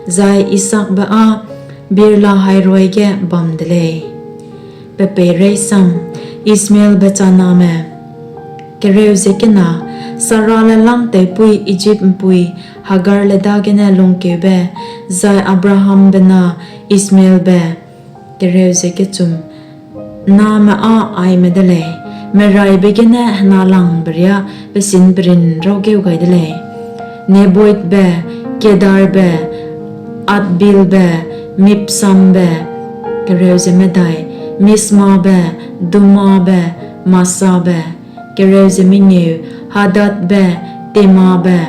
zai Isaakbe â Beer-lahai-roi ge bam de lei. Ishmaelbe Chaname Sarale langtewpui Ijip'mpui Hagarle dagene lungkeube, zai Abrahambe na Ishmaelbe. Name â aime de lei: meraibe gene henalangbe riâ pesin-perin rawgeu gai de lei: Nebaiothbe, Kedarbe, Adbeelbe, Mibsambe, Mismabe, Dumabe, Massabe, Hadadbe, Temabe,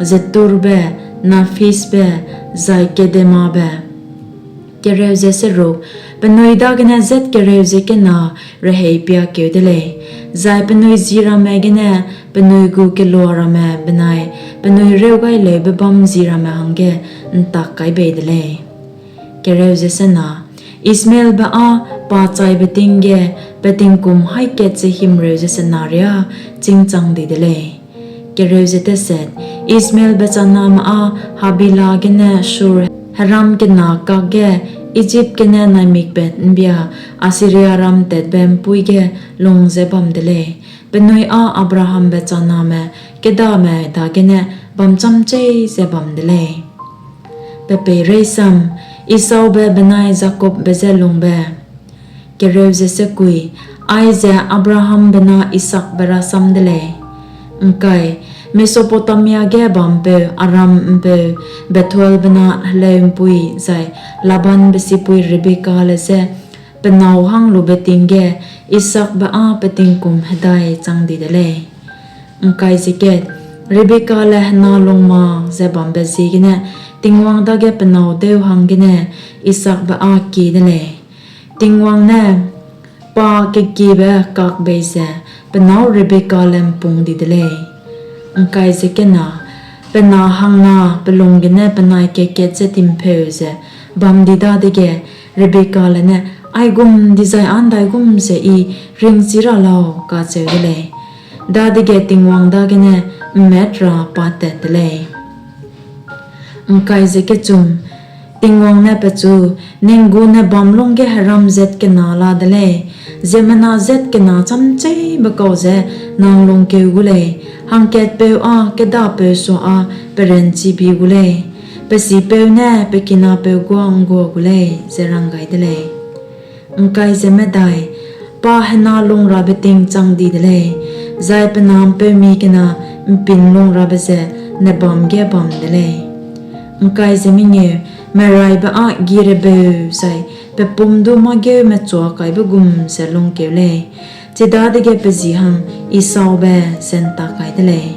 Jetturbe, Naphishbe, zai Kedemabe. Penui dagene zat kereu ze kena rehei piakeu de lei, zai penui ji ramme gene penui gu kelua ramme benai penui reugaileuberbâm ji ramme hangge ’ntak kai bei de lei. Ishmaelbe â pa chaibe ting ge pe tingkum haî kat ze himreu ze sena riâ chîngchang di de lei. Ishmaelbe chaname â Habila gene Shur heram kena kakge Ijip gene naimik pat ’mbia Assiriaram tatbe ’mpuî ge lung ze bam de lei; penui â Abrahambe chaname kêdame dagene bamchamcheî ze bam de lei. Esaube benai Jakobbe je Lungbe Aize Abrahambe na Isaakbe rasam de lei: Mesopotamia ge bampeu Aram'mpeu Bethuelbe na heleu'mpui zai Labanbe sipui Rebekale je pe nâu hang lube ting ge Isaakbe â pe tingkum hedai chang di de lei. Rebekale hena lung mak ze bambe ziegene Tingwang dage pe nâu deu hanggene Isaakbe â kie de lei; Tingwang ne pa kekiebe kak bei ze pe nâu Rebekale ’mpung di de lei. Pe na hangna pe lung gene penai kat-kat ze timpheu ze bam di dadege Rebekale ne, Aigum dizai â ’ndaigum ze I ringchi ra lau? kacheu de lei. Dadege Tingwang dagene ’mmat ra pa tat te lei. Tingwang ne pechu, Ning gu nebâm lungge heram zat kena la de lei, ziemmena zat kena chamcheîbe kau ze nang lungkeu gu lei; hangkatpeu â kêdapeu sua â peranchibi gu lei, pe sipeu ne pe kinapeu guâ ’nggua gu lei, ze rang gai de lei. Pa hena lungrabe ting chang di de lei, zai pe na ’mpeumi kena ’mpinlungrabe ze nebâm ge bam de lei. Meraibe â gî rebeu zai pe pum du mâ-gêu mechuakaibe gum ze lungkeu lei, Chidadege pe ji hang Esaube ze ’ntak kai de lei.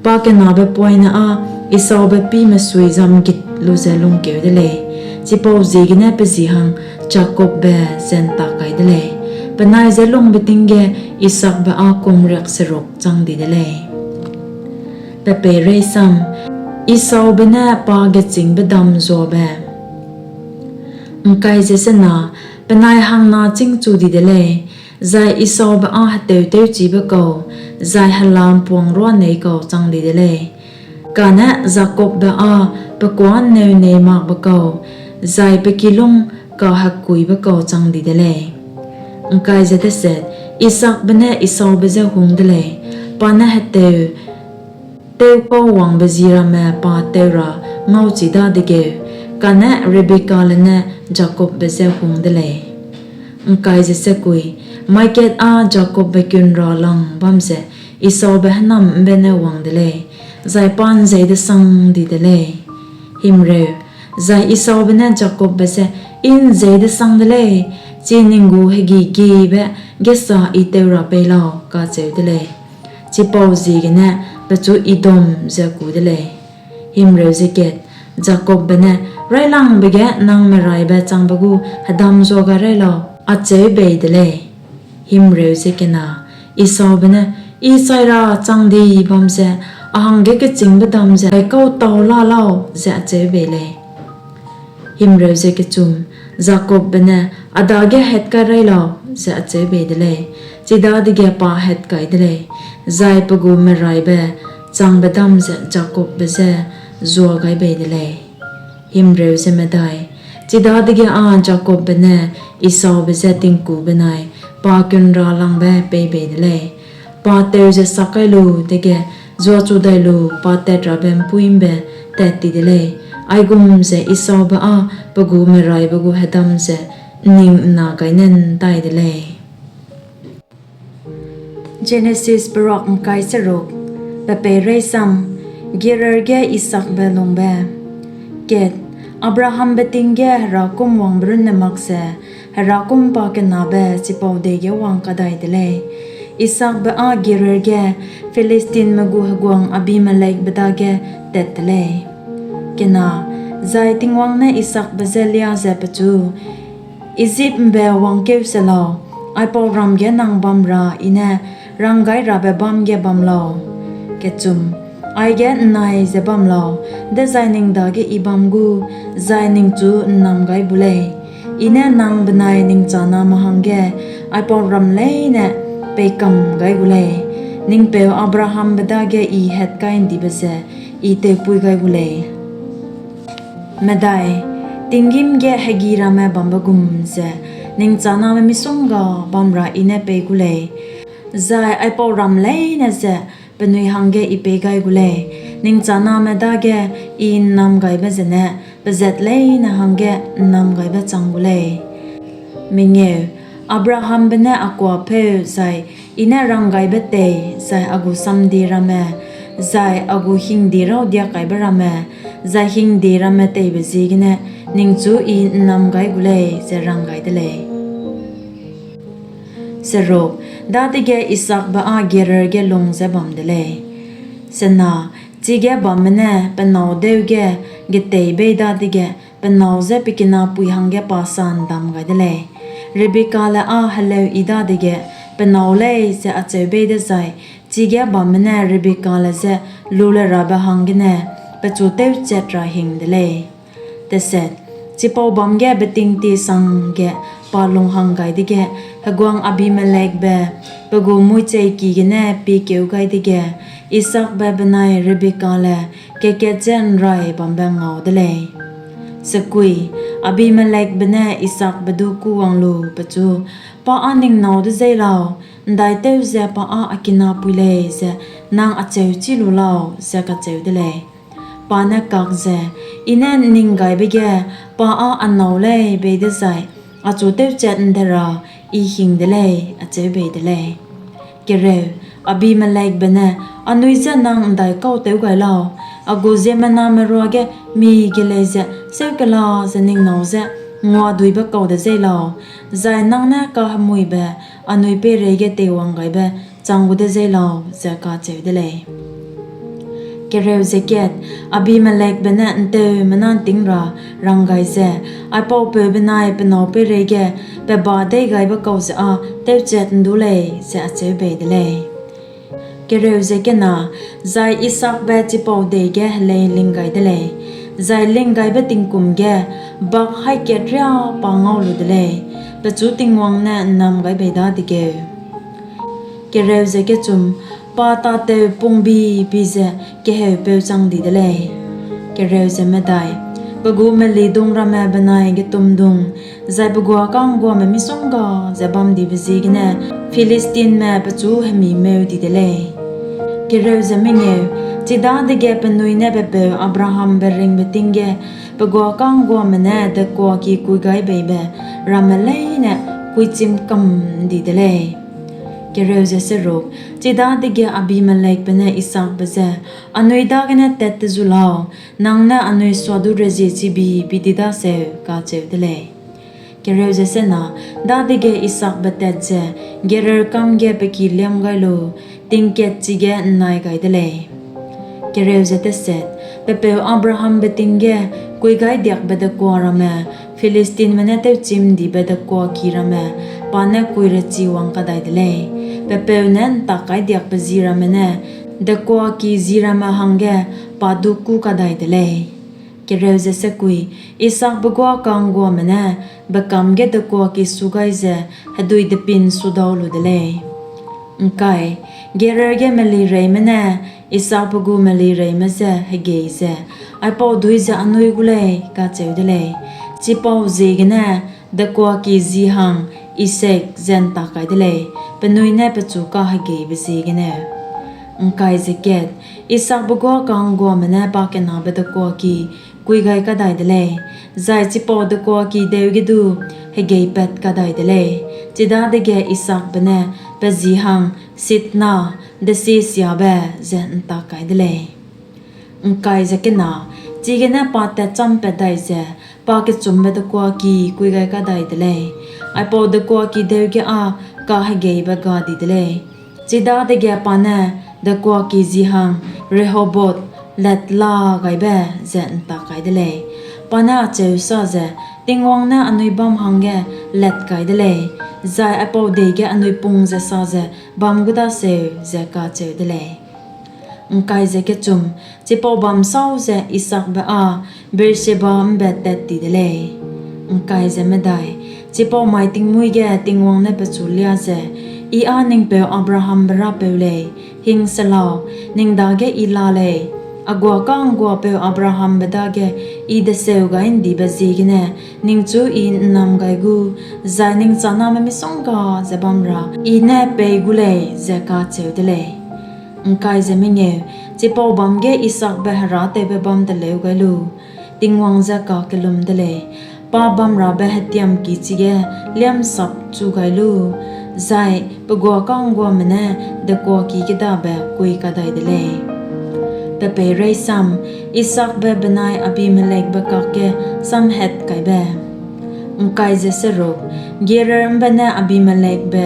Pakenabe poine â Esaube pîme suizam git lu ze lungkeu de lei; chipauziegene pe ji hang Jakobbe ze ’ntak kai de lei. Penai je lungbe ting ge Isaakbe â kum riakseruk chang di de lei. Esaube ne Pa Gechîngbe Dam Zuabe Penai hangna chîngchu di de lei, zai Esaube â heteu tewchibe kau, zai hela ’mpuangruanei kau chang di de lei; kane Jakobbe â pe kuâ ’nneu nei makbe kau, zai pe kilûng kahekuibe kau chang di de lei. Isaakbe ne Esaube je hung de lei, pa ne heteu tewkauwangbe ji ramme pa teu ra ngauchi dadegeu; kane Rebekale ne Jakobbe je hung de lei. Mai kat â Jakobbe kunrâlang bâm ze Esaube hênam ’mbene wang de lei, zai pa ’nzei-desang di de lei. Zai Esaube ne Jakobbe je, I ’nzei-desang de lei; chi ning gu hegîgiebe gêsa I teu ra pei lau, kacheu de lei. Chipauziegene pechu Edom ze ku de lei. Jakobbe ne, Raîlangbe ge nang meraibe changbe gu hedam zua gai raî lau, acheu bei de lei. Esaube ne, I chai ra chang di bâm ze a hangge gechîngbe dam ze ’ndaikau tâu la lau? ze acheu bei lei. Jakobbe ne, A dage hat kai raî lau, ze acheu bei de lei. Chidadege pa hat kai de lei, zai pe gu meraibe changbe dam ze Jakobbe je zua gai bei de lei. Chidadege â Jakobbe ne Esaube je tingku benai pa kunrâlangbe pei bei de lei. Pa teu ze sak kai lu dege, zuachu dai lu pa tatrabe ’mpuî ’mbe tat ti de lei; aigum ze Esaube â pe gu meraibe gu hedam ze ’nning'nna gai ne ’ntai de lei. Jenesis Peruak ’Ngkai Seruk. Gerar ge Isaakbe Lungbe Abrahambe ting ge herakûm wangbe runne mak ze, herakûm pakenabe chipau dei ge wang kadai de lei. Isaakbe â Gerar ge Philistinme gu heguang Abimelekbe dage tat te lei. Zai Tingwang ne Isaakbe je liâ ze pechu, Ijip'mbe wangkeu se lau, aipau ram ge nang bam ra I ne ranggairabe bâm ge bam lau, aige ’nnai ze bam lau, dezai ning dage I bam gu, zai ningchu ’nnam gai bu lei. I ne nang benai ning chaname hangge aipau ram leine pei kam gai gu lei; ning peu Abrahambe dage I hatkai'ndibe ze I tewpui gai gu lei. Tinggîm ge hegi ramme bambe gum ze ning chaname misongga bam ra I ne pei gu lei, zai aipau ram leine ze penui hangge I pei gai gu lei; ning chaname dage I ’nnamgaibe zene pezat leine hangge ’nnamgaibe chang gu lei. Abrahambe ne a kuâ pheu zai I ne ranggaibe tei zai a gu samdie ramme, zai a gu hingde rawdiak kaibe ramme, zai hingde ramme teibe ziegene ningchu I ’nnam gai gu lei, ze rang gai de lei. Dadege Isaakbe â Gerar ge lung ze bam de lei. Chige bamme ne pe nâu deu ge getei bei dadege pe nâu je pe kinapui hangge pa sa'ndam gai de lei. Rebekale â heleuyi dadege, Pe nâu lei, ze acheu bei dezai, chige bamme ne Rebekale je lu le rabe hanggene pechu tewchat ra hing de lei. Chipau bâm ge beting tiesang ge pa lunghang gai dege, heguang Abimelekbe pe gu muicheiki gene piekeu gai dege, Isaakbe benai Rebekale kat-kat je ’nrai bambe ngau de lei. Abimelekbe ne Isaakbe du kûwang lu pechu, Pa â ning nâu de zeî lau? ’Ndaitew ze pa â a kinapui lei ze nang acheuchî lu lau? ze kacheu de lei. Pa ne kak ze, I ne ’nninggaibe ge pa â a nâu lei bei dezai, achu tewchat ’nde ra I hing de lei, acheu bei de lei. Abimelekbe ne, Anui je nang ’ndaikau tew gai lau? A gu ziemmename ruage mige lei ze sêukela ze ning nâu je nguaduibe kau de zeî lau, zai nang ne kahemuibe anui peireige teiwanggaibe chang gu de zeî lau, ze kacheu de lei. Abimelekbe ne ’nteumena ’ntîng ra rang gai ze, Aipau peu benai pe nâu peireige pe ba deîgaibe kau ze â tewchat ’ndu lei, ze acheu bei de lei. Zai Isaakbe chipau dei ge helei ling gai de lei, zai linggaibe tingkum ge bak haî kat riâ pa ngau lu de lei, pechu Tingwang ne ’nnam gai bei dadegeu. Pa tâtew pungbi-bi ze keheupeu chang di de lei. Pe gu melidung ramme benai getumdung, zai pe guâ ka'ngguame misongga ze bamdibe ziegene Philistinme pechu hemi meu di de lei. Chidadege penui ne pe peu Abrahambe ringbe ting ge pe guâ ka'ngguame ne dekuaki kuigaibeibe ramme leine kuichim kam ’ndi de lei. Chidadege Abimelekbe ne Isaakbe je, Anui dagene tat te zu lau, nang ne anui suadu rezie chibi-bi di daseu, kacheu de lei. Dadege Isaakbe tat ze Gerar kâm ge pe ki liâm gai lu, ting kat chige ’nnai gai de lei. Pe peu Abrahambe ting ge kuigaidiakbe dekua ramme Philistinme ne tewchim'ndibe dekuaki ramme pa ne kuirachiwang kadai de lei; pe peu ne ’ntak kaidiakbe ji ramme ne dekuaki ji ramme hangge pa du kû kadai de lei. Isaakbe guâ ka'ngguame ne bekâm ge dekuaki su gai ze hedui depin sudau lu de lei. Gerar ge melireime ne Isaakbe gu melireime je hegei ze, Aipau dui ze anui gu lei, kacheu de lei. Chipauziegene dekuaki ji hang Esek ze ’ntak kai de lei, penui ne pechu kahegeibe ziegeneu. Isaakbe guâ ka'ngguame ne pakenabe dekuaki kui gai kadai de lei, zai chipau dekuaki deu ge du hegeipat kadai de lei; chidadege Isaakbe ne pe ji hang Sitna, Desiesiabe, ze ’ntak kai de lei. Chigene pa tatchâmpat dai ze pakechumbe dekuaki kui gai kadai de lei; aipau dekuaki deu ge â kahegeibe ga di de lei. Chidadege pa ne dekuaki ji hang Rehoboth-Latla-gaibe ze ’ntak kai de lei. Pa ne acheu sa ze, Tingwang ne anui bâm hangge lat kai de lei, zai aipau dei ge anui pung ze sa ze bam gu daseu, ze kacheu de lei. Chipau bâm sâu ze Isaakbe â Beer-sheba ’mbe tat ti de lei. Chipau mai tingmuî ge Tingwang ne pechu liâ ze, I â ning peu Abrahambe Rapeu lei; hing se lau, ning dage I la lei, a guâ ka'ngguapeu Abrahambe dage I deseugaî'ndibe ziegene ningchu I ’nnam gai gu, zai ning chaname misongga ze bam ra I ne pei gu lei, ze kacheu de lei. Chipau bâm ge Isaakbe herâtewbe bâm teleu gai lu, Tingwang je kakellum de lei; pa bamrabe hetiamki chige liâmsapchu gai lu, zai pe guâ ka'ngguame ne dekuaki kêdabe kui kadai de lei. Isaakbe benai Abimelekbe kakge Samhatkaibe Gerar ’mbe ne Abimelekbe,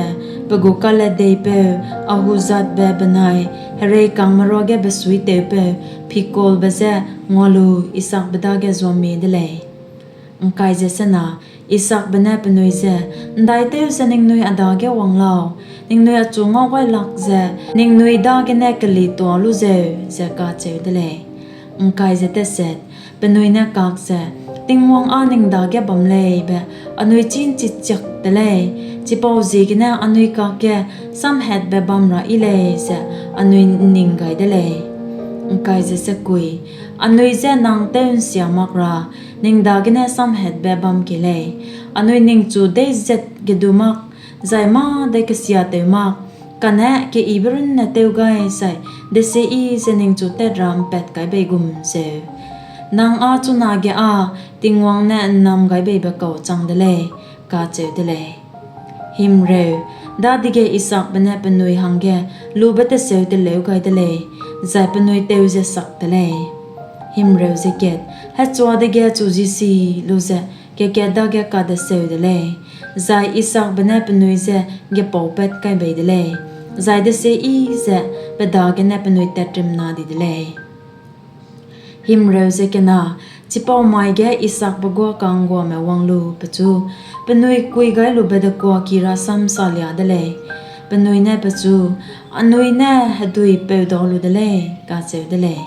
pe gu kaledeipeu Ahuzatbe benai hereikangme ruage besuitewpeu Phikolbe je ngua lu Isaakbe dage zuamie de lei. Isaakbe ne penui je, ’Ndaitew ze ningnui a dage wang lau, ningnui achu ngaugailak ze ningnui dagene kelitua lu zeu, ze kacheu de lei. Penui ne kak ze, Tingwang â ning dage bam lei be anui chî ’nchichiak te lei; chipauziegene anui kakge samhatbe bam ra yi lei, ze anui ’nning gai de lei. Anui je nang tew'nsia mak ra ning dagene samhatbe bam kei lei; anui ningchu deîzat ge du mak, zai mâ de kesiatew mak, kane keyibe runne tew gai zai desieyi ze ningchu tat ra ’mpat kai bei gum zeu. Nang â chunage â Tingwang ne ’nnamgaibeibe kau chang de lei, kacheu de lei. Dadege Isaakbe ne penui hangge lube teseu teleu gai de lei, zai penui teu ze sak te lei. Hechua dege chuzisi lu ze kekat dage kadeseu de lei, zai Isaakbe ne penui je gepâupat kai bei de lei, zai desieyi ze pe dagene penui tatrimna di de lei. Chipau mai ge Isaakbe guâ ka'ngguame wang lu pechu penui kuigailube dekuaki rasam salia de lei; penui ne pechu, Anui ne hedui peudau lu de lei, kacheu de lei.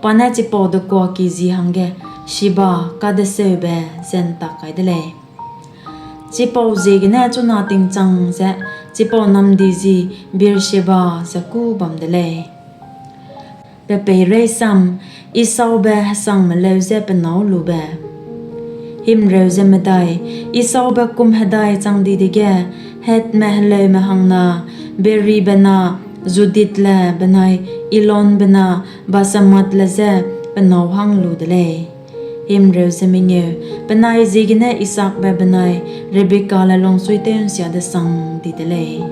Pa ne chipau dekuaki ji hangge Sheba, Kadeseube, ze ’ntak kai de lei. Chipauziegene chuna tingchang ze chipau namdi ji Beer-sheba ze kû bam de lei. Esaube Hesangme Leu je pe Nâu Lube Esaube kum hedai chang di dege, Hethme heleume hangna Beeribe na Judithle benai Elonbe na Basemathle je pe nâu hang lu de lei. Penai ziegene Isaakbe benai Rebekale lungchui tew'nsia-desang di de lei.